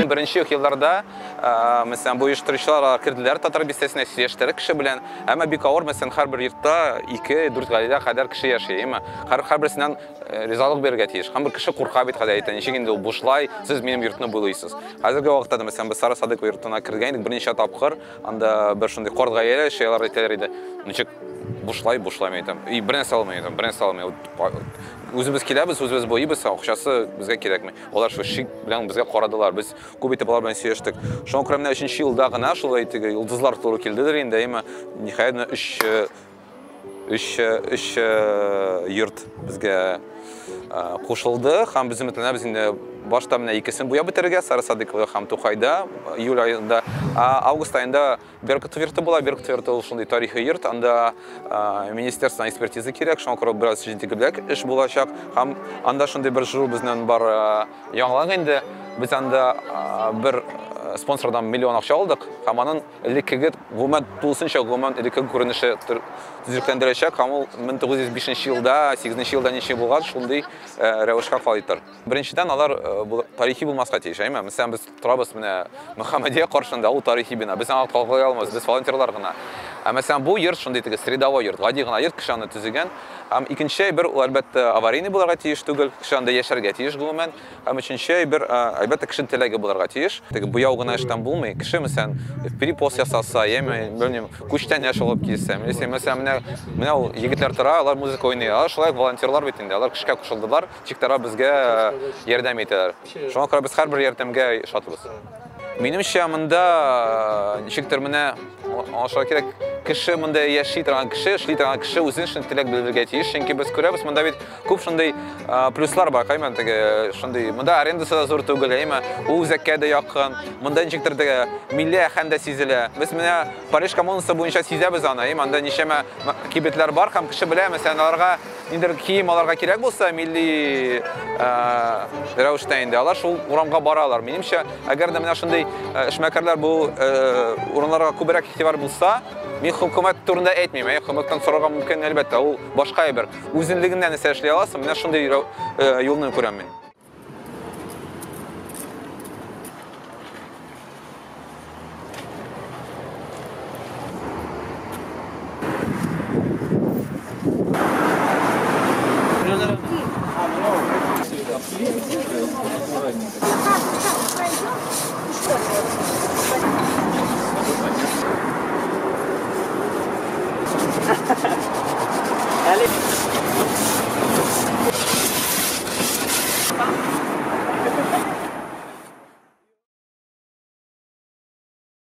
Беренче елларда, мәсәлән, бу оештыручылар керделәр татар бистәсенә, сөйләштеләр кеше белән. Әмма бик авыр, мәсәлән, һәрбер йортта 2-4 гаилә кадәр кеше яши, әмма һәрберсеннән ризалык бирергә тиеш. Һәм бер кеше курка бит хәзер әйтә, ничек инде ул бушлай, сез минем йортны буйлыйсыз. Хәзерге вакытта да, мәсәлән, без Сара Садыкова йортына кергән идек берничә тапкыр, анда бер шундый карт гаилә яши, алар әйтәләр иде, ничек бушлай, бушлай мин әйтәм. И бер нәрсә алмый әйтәм, бер нәрсә алмый. Үзебез киләбез, үзебез буйыбыз, акчасы безгә кирәкми. Алар шул шик белән безгә карадылар. Без күп итеп алар белән сөйләштек. Шуңа күрә менә 3 елда гына шулай теге йолдызлар туры килдедер инде, әмма ниһаять менә 3 йорт безгә кушылды һәм без өметләнәбез инде башта менә икесен буяп бетерергә, Сара Садыкова һәм Тукайда июль аенда, август аенда Беркутов йорты була. Беркутов йорты ул шундый тарихи йорт, анда министерстводан экспертиза кирәк, шуңа күрә бераз җитдирәк эш булачак. Һәм анда шундый бер журу безнең бар яңалык инде. Без анда бер спонсордан миллион акча алдык һәм аның элеккеге гомумән тулысынча гомумән элеккеге күренеше төзекләндерәчәк һәм ул 1905 елда, 8 елда ничек булган, шундый рәвешкә кайтыр. Беренчедән, алар тарихи булмаска тиеш, әйме? Мәсәлән, без торабыз менә Мөхәммәдия каршында, ул тарихи бина. Без аңа кагыла алмабыз, без волонтерлар гына. Ә мәсәлән, бу йорт шундый теге средовой йорт, гади гына йорт, кеше аны төзегән. Һәм икенче әйбер, ул әлбәттә аварийный булырга тиеш түгел, кеше анда яшәргә тиеш гомумән. Һәм өченче әйбер, әлбәттә, кешенең теләге булырга тиеш. Теге буяу гына эштән булмый. Кеше, мәсәлән, перепост ясаса, яме, белмим, күчтәнәш алып килсә, мәсәлән, менә ул егетләр тора, алар музыка уйный. Алар шулай волонтерлар бит инде, алар кешегә кушылдылар, тик тора безгә ярдәм итәләр. Шуңа күрә без һәрбер ярдәмгә шатбыз. Минемчә, монда ничектер менә аңлашырга кирәк, кеше монда яши торган кеше, эшли торган кеше үзен шундый теләк белдерергә тиеш, чөнки без күрәбез, монда бит күп шундый плюслар бар, каймен теге шундый, монда арендасы да зур түгел, әйме, ул үзәккә дә якын, монда ничектер теге милли әһәң дә сизелә. Без менә Париж коммунасы буенча сизәбез аны, әйме, анда ничәмә кибетләр бар һәм кеше белә, мәсәлән, аларга ниндидер кием аларга кирәк булса, милли рәвештә инде алар шул урамга баралар. Минемчә, әгәр дә менә шундый эшмәкәрләр бу урыннарга күбрәк игътибар булса, мин хөкүмәт турында әйтмим, хөкүмәттән сорарга мөмкин, әлбәттә, ул башка әйбер. Үзенлегеннән нәрсә эшли аласың, менә шундый юлны күрәм мин. Allez.